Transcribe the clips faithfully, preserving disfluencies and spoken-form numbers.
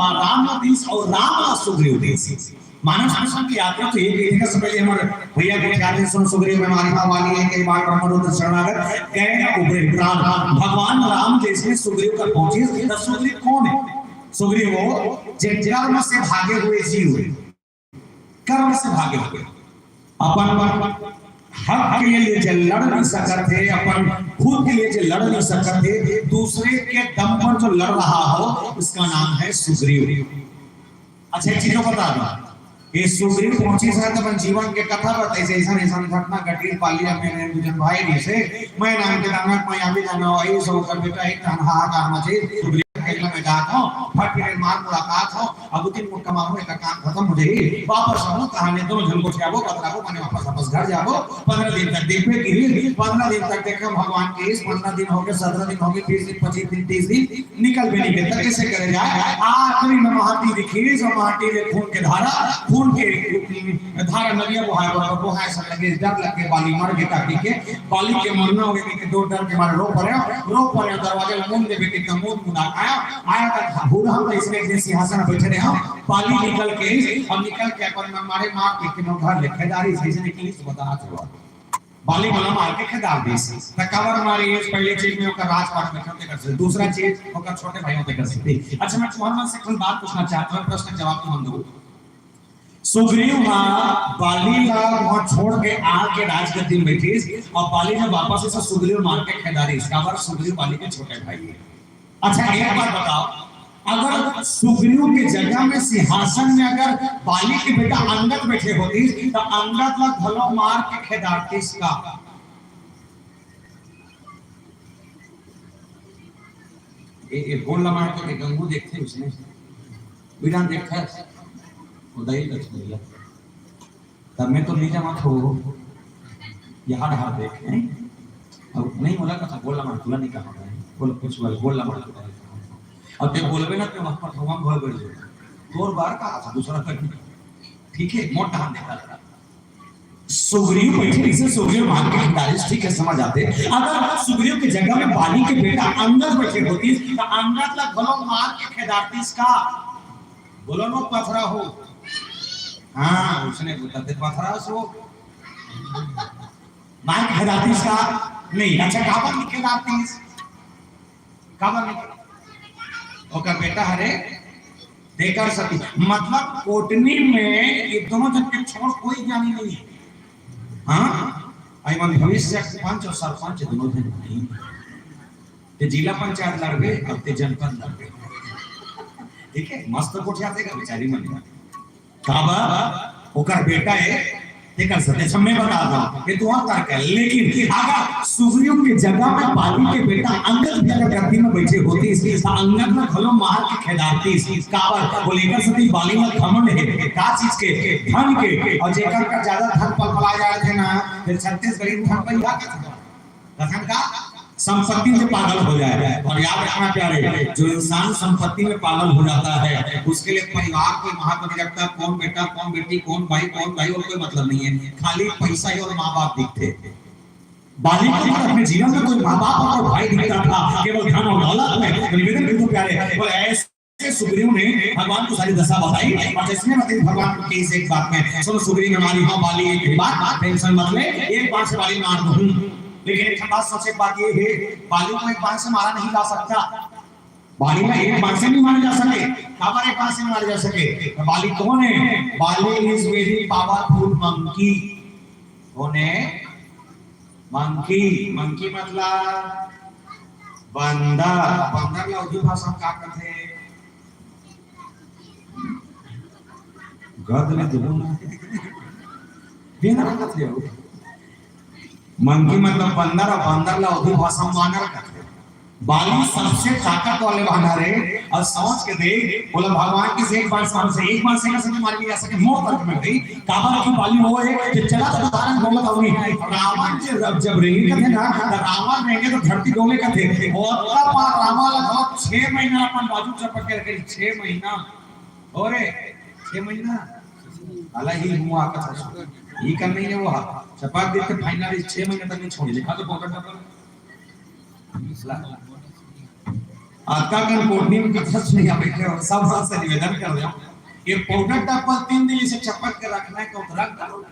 राम ला दीस अउ राम ला सुग्रीव दीस। मानस पुरुषन के यात्रा तो ये कहिथे, सबसे पहले हमर भैया के ख्याल में सुन सुग्रीव में मारी वाली है, कई बार ब्रह्मरुद्र शरणागत गए ना उबरे प्राण। भगवान राम जैसे सुग्रीव कर पहुंचिस, तो सुग्रीव कौन है? सुग्रीव वो जे कर्म से भागे हुए जीव है, कर्म से भागे हुए। अपन हक के लिए जो लड़ नहीं सकत हे, अपन खुद के लिए जो लड़ नहीं सकत हे, दूसरे के दम पर जो लड़ रहा हो, उसका नाम है सुग्रीव। अच्छा, एक चीज और बता दूं, ये सुग्रीव पहुंचिस हे तो अपन जीवन के कथा बताइस, ऐसा ऐसा घटना घटिस, बाली में दू जन भाई रहिस हे, मैं नाम के दाना, मैं अभी दाना, वही सब कर बेटा, एक तनहा का मचे, सुग्रीव के अकेला में जात हो, फट के मार मुलाकात हो, अब दिन मुक्का मारो, एक काम खत्म हो जाई, वापस आओ, कहानी दोनों जन गोठियाबो, बतलाबो, माने वापस, वापस घर जाबो। पंद्रह दिन तक देखबे कि पंद्रह दिन तक देखे भगवान के, इस पंद्रह दिन हो गए, सत्रह दिन हो गए, बीस दिन, पच्चीस दिन, तीस दिन, निकल भी नहीं देता, कैसे करे जाए? आखिरी में माटी दिखी, जो माटी में खून के धारा, खून के धारा नदिया बोहाए, बोहाए, बोहाए सब लगे, डर लग के बाली मर गए, काटी के बाली के मरना हो गया, कि दो डर के मारे रो पड़े, रो पड़े, दरवाजे ला मुंद देबे, कितना मुंद मुंदा आया, आया तक बूढ़ा हम इसने अपने सिंहासन में बैठे रहे, हम बाली निकल के, हम निकल के अपन मारे मार के, के घर ले खेदारी से इसने की इस बता रहा। बाली वाला मार के खेदार दीस। त काबर मारे, ये पहले चीज में ओकर राजपाट में करते करते, दूसरा चीज ओकर छोटे भाई होते करते। अच्छा, मैं तुम्हारे मन से कुछ बात पूछना चाहता हूँ, प्रश्न का जवाब तुम दो। सुग्रीव हा बाली ला वहां छोड़ के आके राजगद्दी में बैठिस, और बाली जब वापस से सुग्रीव मार के खेदारिस, काबर सुग्रीव बाली के छोटे भाई है। अच्छा, एक बात बताओ, अगर सुग्रीव के जगह में सिंहासन में अगर बाली के बेटा अंगद बैठे होतीस, तो अंगद ला घलो मार के खेदारतीस का? ए, ए, गोल ला मार के गंगू देखते उसने, बिना देखा, वो दही लक्ष्मी भैया। तब मैं तो नहीं जमा थो, यहाँ ढाल देख, नहीं? अब नहीं बोला कथा, बोला मत, तुला नहीं कहा मैं, बोला कुछ बोल, बोला मत, तुला नहीं कहा। अब ते बोलबे ना, तो वहाँ पर हम बोल बोल जाए। तोर बार का था, दूसरा कर। ठीक है, मोटा हाथ देखा लगा। सुग्रीव बैठे, इसे सुग्रीव मार के खेदारिस, ठीक है, समझ आते। अगर सुग्रीव की जगह में बाली के बेटा अंगद बैठे होतीस, तो अंगद ला घलो मार के खेदारतीस का? बोलो नो, पथरा हो। हाँ, उसने बोला, "ते पथरा सो।" मार के खेदारतीस का? नहीं। अच्छा, काबर नहीं खेदारतीस? काबर नहीं? ओकर बेटा हरे, तेकर सती। मतलब, कोटनी में ये दोनों जन के छोड़ कोई ज्ञानी नहीं है। हाँ? आई मन भविष्य पंच और सरपंच दोनों जन नहीं। ते जिला पंचायत लड़बे, अब ते जनपद लड़बे। ठीक है, मस्त गोठियाथे का बेचारी मन। काबर ओकर बेटा है, तेकर सती। अच्छा, मैं बता दूं, ये तो और तर्क है, लेकिन अगर सुग्रीव के जगह में बाली के बेटा अंगद भी अगर गद्दी में बैठे होतीस, तो अंगद में घलो मार के खेदारतीस। काबर? बोले, एकर सती बाली में घमंड है, का चीज के? धन के। और जेकर का ज्यादा धन पलपला जाए थे ना, फिर छत्तीसगढ़ी में धन पैसा का था। कथन का संपत्ति में पागल हो जाए। और याद रखना प्यारे, जो इंसान संपत्ति में पागल हो जाता है, उसके लिए परिवार कोई महत्व नहीं रखता, कौन बेटा, कौन बेटी, कौन भाई, कौन भाई, और कोई मतलब नहीं है। खाली पैसा ही और माँ बाप दिखते हैं। बाली को तो अपने जीवन में कोई माँ बाप और कोई भाई दिखता था, केवल धन और दौलत में। तो निवेदन करता हूँ प्यारे, बोले, ऐसे सुग्रीव ने भगवान को सारी दशा बताई और जिसने बताई भगवान की इस एक बात में, सुनो सुग्रीव हमारी, हाँ बाली, एक ही बात, टेंशन मत ले, एक बाण से बाली मार दूं। लेकिन एक बात, सोच, एक बात ये है, बाली को एक बाण से मारा नहीं जा सकता। बाली में एक बाण से नहीं मारा जा सके। काबर एक बाण से नहीं मारा जा सके? तो बाली कौन है? बाली is very powerful monkey। कौन है? मंकी। मंकी मतलब बंदर। बंदर ला अवधी भाषा में का कथे? गद में दुगुन। बेंदरा कथे हो। मंकी मतलब बंदर, और बंदर ला अवधी भाषा में बानर कथे। बाली सबसे ताकत वाले बानर है, और सोच के देख, बोला भगवान किस एक बाण से, एक बाण से कैसे मार लिया सके, मोर तक में गई। काबर की बाली वो है कि चला तो बता रहा हूँ, बोलत हूँ नहीं। रावण जब, जब रेंगे कथे ना, तो रावण रेंगे तो धरती डोले कथे। और तब रावण लगभग छह महीना अपन बाजू चपक के रखे, छह महीना। अरे, छह महीना? अला ही हुआ कथा। ये कर नहीं है वो। चपक देते final छह महीने तक नहीं छोड़ी। लिखा तो पकड़ कर। ला। अतका कन कोठनी में कथा सुनिया बैठे हो, सब हाथ से निवेदन कर रहे हो, ये पाउडर डब्बा तीन दिन इसे चपक के रखना है, तो रख डालो।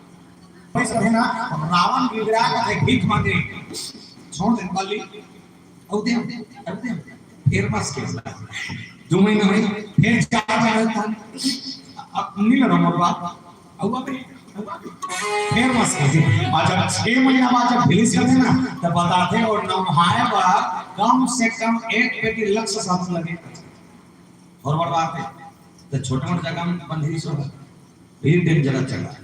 पैसा है ना, रावण गिड़गिड़ा के भीख मांगे, छोड़ दे बल्ली, अब दे, अब दे, फिर मस के दू महीना होई, फिर चार बार था, अब नहीं लड़ो मोर बाप, अब अबे, अब अबे, फिर मस के दे। और जब छह महीना बाद जब भिलिस करते ना, तब बताते और नहाए बा कम से कम एक पेटी लक्ष्य साथ लगे। और बड़ बात है, तो छोटे मोटे जगह में बंदी सो, भी डेंजर जगह।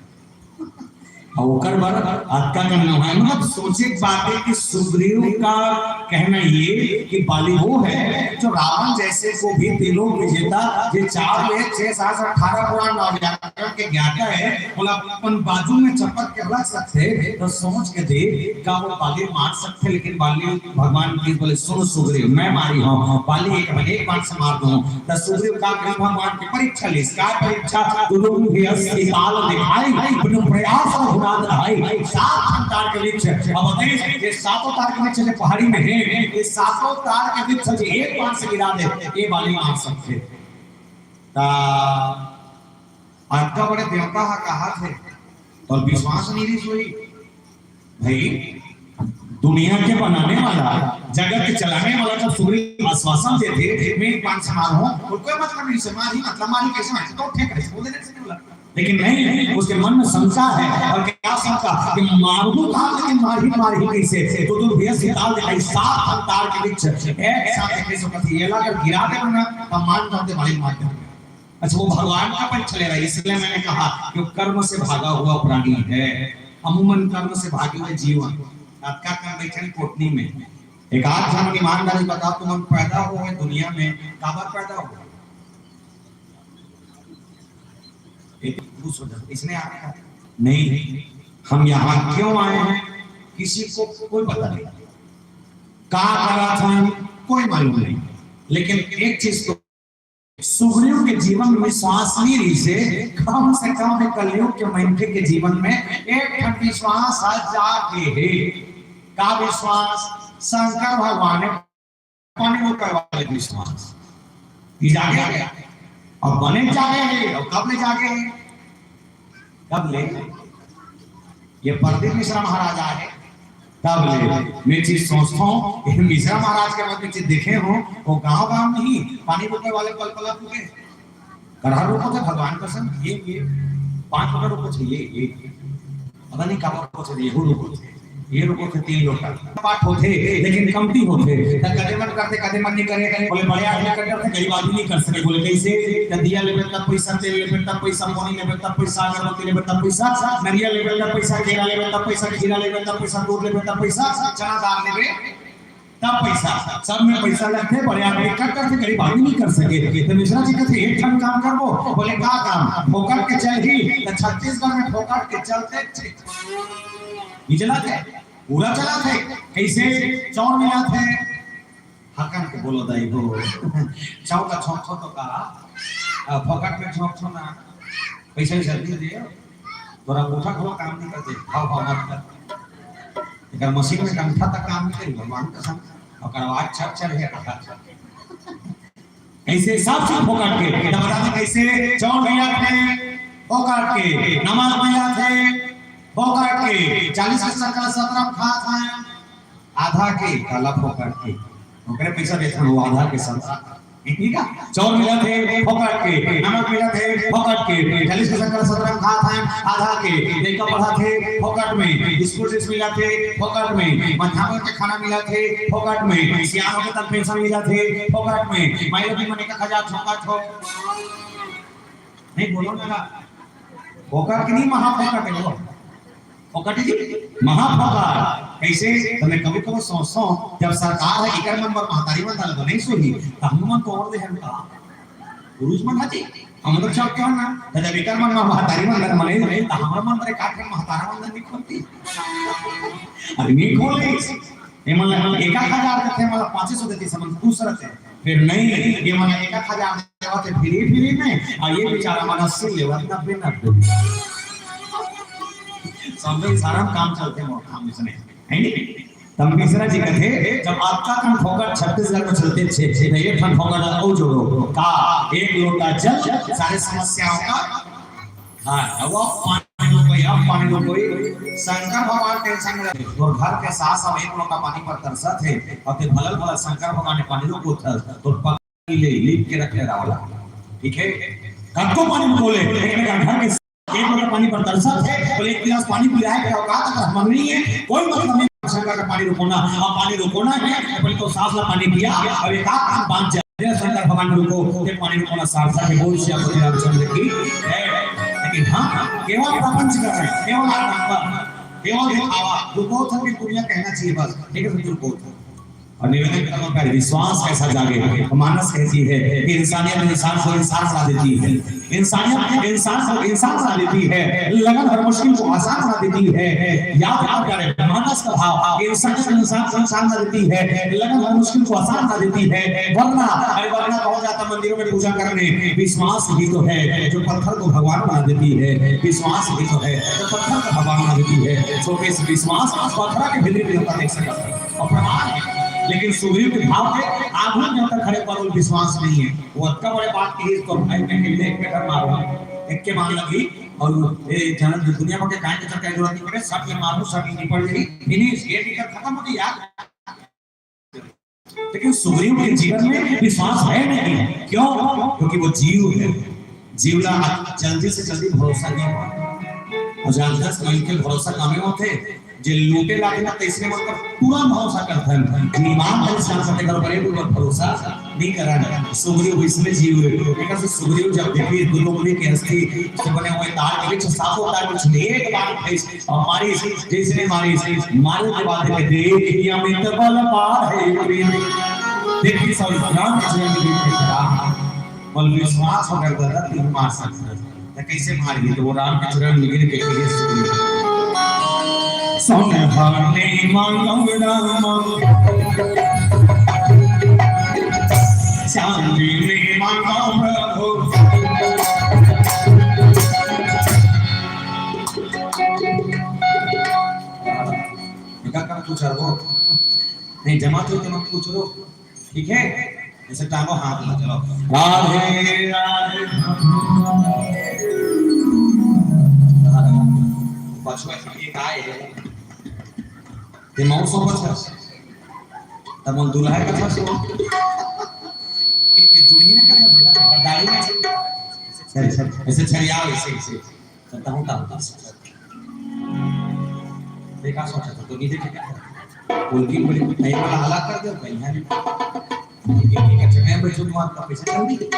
और ओकर बर अतका कन नहाए, मतलब सोचे के बात है कि सुग्रीव का कहना ये कि बाली वो है जो रावण जैसे को भी त्रिलोक विजेता, ये चार वेद, छह शास्त्र, अठारह पुराण, नौ व्याकरण के ज्ञाता है, बोला अपन बाजू में चपक के रख सकते, तो सोच के दे का वो बाली मार सकते, लेकिन बाली भगवान की बोले, "सुन सुग्रीव, मैं मारी हूँ, बाली एक बने एक बाण से मार दूँ।" तो सुग्रीव का करी भगवान की परीक्षा ली, का परीक्षा? दुर्योधन भी अस्थिकाल दिखाई, बिनु प्रयास रघुनाथ आई। सात अंतार के वृक्ष, अब बताइए, ये सातों तार के वृक्ष जो पहाड़ी में है, ये सातों तार के वृक्ष जो एक बाण से गिरा दे, ये बाली मार सकते। ता अतका बड़े देवता हा कहा थे, और विश्वास नहीं रही सोई। भाई, दुनिया के बनाने वाला, जगत के चलाने वाला जब सुग्रीव आश्वासन देते, "मैं एक बाण से मार हूँ", और कोई मतलब नहीं, से मार ही मतलब, मार ही कैसे मार, तो ठीक है, बोल देने से नहीं बोला। लेकिन नहीं, उसके मन में शंका है। और क्या शंका? कि मारू कहाँ, लेकिन मार ही, मार ही कैसे? तो तुम भैया सीताल दिखाई, सात अंतार के वृक्ष एक साथ कैसे कथी, ये ला अगर गिरा दे ना, तो मान जाते बड़ी मार दे। अच्छा, वो भगवान का परीक्षा ले रहा है, इसलिए मैंने कहा कि वो कर्म से भागा हुआ प्राणी है। अमूमन कर्म से भागे हुए जीव। अतका कन बैठे कोठनी में। एक आध जन ईमानदारी बताओ, तुमन पैदा हो गए दुनिया में, काबर पैदा हो गए? एक खुश हो जाओ, इसने आया नहीं। हम यहाँ क्यों आए हैं, किसी को कोई पता नहीं। का करा था, कोई मालूम नहीं। लेकिन एक चीज तो, सुग्रीव के जीवन में विश्वास नहीं रही से, कम से कम भी कलयुग के मनखे के जीवन में एक ठन विश्वास आ जागे हे। का विश्वास? शंकर भगवान ने पानी रोके वाले विश्वास। ये जागे हे, और बने जागे हे, और कब ले जागे हे? कब ले? ये प्रदीप मिश्रा महाराज आए, तब ले। मैं चीज सोचता हूँ, ये मिश्रा महाराज के बाद मैं चीज देखे हूँ, वो गांव गांव नहीं, पानी रोके वाले पल पला फूके। कड़हर रोको थे भगवान कसम, ये, ये, पाँच लोटा रोको थे, ये, ये। पता नहीं कब रोको थे, ये रोको थे, ये रोको थे तीन लोटा। पाठ होते, लेकिन कमती होते। त कदे मन करते, कदे मन नहीं करे। बोले, बड़े आदमी कर करते, गरीब आदमी नहीं कर सके। बोले, कैसे? त दिया लेबे तब पैसा, तेल लेबे तब पैसा, पानी लेबे तब पैसा, अगरबत्ती लेबे तब पैसा, नरिया लेबे तब पैसा, केला लेबे तब पैसा, खीरा लेबे तब पैसा, दूध लेबे तब पैसा, चना दाल लेबे तब पैसा, सब में पैसा लगथे, बड़े आदमी कर करथे, गरीब आदमी नहीं कर सके। तो मिश्रा जी कहते, "एक ठन काम करबो।" बोले, "का काम?" "फोकट के चलही।" तो छत्तीसगढ़ में फोकट के चलथे, ठीक। ये चलथे, पूरा चलथे। कैसे? चौर मिलथे, हकन के बोलो दाई हो। चौर का छोंक छो तो का, आ, फोकट में छोंक छो ना, पैसा वैसा दे दे, तोर अंगूठा घलो काम नहीं करथे, भाव भाव मत कर। एकर मशीन में अंगूठा तक काम नहीं करी, भगवान कसम। ओकर आवाज छर छर हे, आवाज। ऐसे सब चीज फोकट के। तब बता दे कैसे? चौर मिलथे फोकट के, नमक मिलथे फोकट के, चालीस के शक्कर सत्रह खात हैं, आधा के काला फोकट के, ओकरे पैसा देत हन, वो आधा के साथ। ठीक है? चौर मिलथे फोकट के, नमक मिलथे फोकट के, चालीस के शक्कर सत्रह खात हैं, आधा के, लइका पढ़थे फोकट में, स्कूल ड्रेस मिलथे फोकट में, मध्याह्न के खाना मिलथे फोकट में, सियान होके तब पेंशन मिलथे फोकट में, माई लोग भी मन एक हजार झोंका झोंक। नहीं बोलो ना, फोकट के नहीं, महाफोकट है वो। फोकट जी, महाफोकट। कैसे? तो मैं कभी कभी सोचता हूँ, जब सरकार है, इकर मन बर महतारी मन दल बनाइस होही, तो हम मन तो और दे हम का? पुरुष मन हती, हम लोग सब क्यों ना? तो जब इकर मन बर महतारी मन दल बनाइस होही, तो हमरा मन बर का ठन महतारा मन दल नहीं खोलती? अरे नहीं खोले। ये मन एक हजार देते, मतलब पाँच सौ देते, समझ खुश रहते। फिर नहीं, ये मन एक हजार देवत हे फ्री फ्री में, और ये बेचारा मन अस्सी लेवत, नब्बे नब्बे। समझो, सारा काम चलथे मोर काम इसने, है नहीं? तब मिश्रा जी कथे, जब आपका ठन फोकट छत्तीसगढ़ में चलते थे, तो एक ठन फोकट अउ जोड़ो। का? एक लोटा जल, सारे समस्याओं का। हाँ, अब आप पानी लो कोई, आप पानी लो कोई। शंकर भगवान टेंशन में रहते, तोर घर के सास अब एक लोटा पानी पर तरसत हे, अउ ते भलल भलल शंकर भगवान के पानी रोको थस, तोर पकड़ी ले, लिप के रख ले रावला। ठीक है, कतको पानी बोले, लेकिन घर के एक लोटा पानी पर तरसत हे, बोले, "एक गिलास पानी पिलाए के औकात अगर हमर नहीं है, कोई मतलब नहीं, शंकर का पानी रोकोना, अब पानी रोकोना है, बोले, तो सास ला पानी पिया, अब एक आध काम बांध जाए।" हे शंकर भगवान, रुको, ते पानी रोकोना, सारसा के बोल सियापति रामचंद्र की है। लेकिन हाँ, केवल प्रपंच कर रहे हैं, केवल आडंबर, केवल दिखावा, रुको, थोड़ी दुनिया कहना चाहिए बस, ठीक है, रुको। और निवेदन करना पड़े, विश्वास कैसा जागे? मानस कहती है कि इंसानियत इंसान को इंसान बना देती है, इंसानियत इंसान को इंसान बना देती है, लगन हर मुश्किल को आसान बना देती है। याद रखा करें, मानस का भाव, इंसानियत इंसान को इंसान बना देती है, लगन हर मुश्किल को आसान बना देती है। वरना, अरे वरना कौन जाता मंदिरों में पूजा करने? विश्वास ही तो है जो पत्थर को भगवान बना देती है, विश्वास ही तो है जो पत्थर को भगवान बना देती है। सो इस विश्वास पत्थर के भीतर भी होता देख सकता है। और प्रमाण है। लेकिन सुग्रीव के भाव के आगू में तक खड़े पर विश्वास नहीं है। वो अतका बड़े बात की, तो भाई मैं किले एक पे कर मारूंगा, एक के मार लगी, और ये जनक दुनिया भर के गाय के चक्कर जरूरत नहीं पड़े, सब ये मारू, सब ये निपट जाई, फिनिश, ये निकल खत्म हो गई यार। लेकिन सुग्रीव के जीवन में विश्वास है नहीं। क्यों? क्योंकि वो जीव है। जीवला जल्दी से जल्दी भरोसा नहीं हुआ। और जानते हैं, मन के भरोसा कमे होते, जे लूटे लागे ना, तैसने मन पर पूरा भरोसा करते हैं। ईमान पर विश्वास करते करो, बड़े ऊपर भरोसा नहीं करना। सुग्रीव इसमें जीव है। एक से सुग्रीव जब देखिए, दोनों के अस्थि से बने हुए ताड़ के वृक्ष, सातों ताड़ के वृक्ष में एक बार फेंक और मारिस, जैसने मारिस, मारे के बाद के देख, अमित बल पाए प्रीत। देखिए, सब राम के चरण में गिर के खड़ा। बल विश्वास हो गया, दादा, तू मार सकता है। तो कैसे मार गई? तो वो राम के चरण में गिर के, कैसे सुन हने मांगो राम, चांदी ने मांगो प्रभु। बेटा, कम कुछ और वो। नहीं, जमा तो जमा कुछ रो। ठीक है, ऐसे टांगो हाथ में, चलो। राधे राधे। पछुआ ये काय है? ये मौसम पछुआ। तब हम दुल्हा का था सो। ये दुल्हन का था सो। दाढ़ी में। सही, सही। ऐसे छरिया, ऐसे, ऐसे। करता हूँ काम। देखा सोचा था, तो नहीं देखे क्या? उनकी बड़ी कुछ नहीं वाला हालात कर दो, कहीं है नहीं। एक, एक अच्छा मैं बैठो, तुम्हारा पैसा चल दी।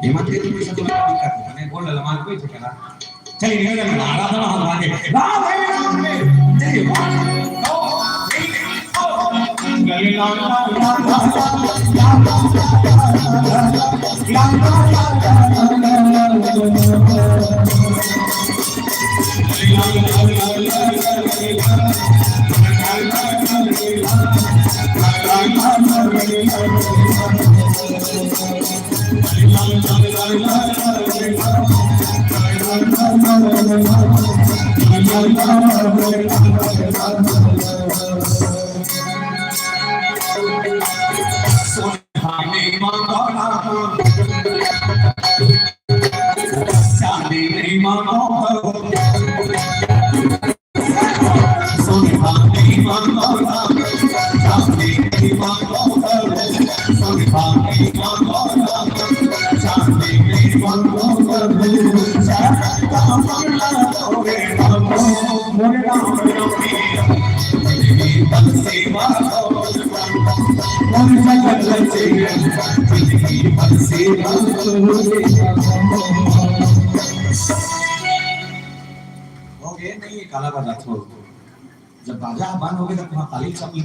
ये मत ले, तुम पैसा तुम्हारा दिक्कत है। मैंने बोल ललमान को ही ठिकाना। चलिए, नहीं लगा, आराधना हम आगे। राम है, राम है। चलिए, one, two, three। हो गए नहीं, ये काला बाजार छोड़। जब बाजा बंद हो गया, तब तुम्हारा ताली चपली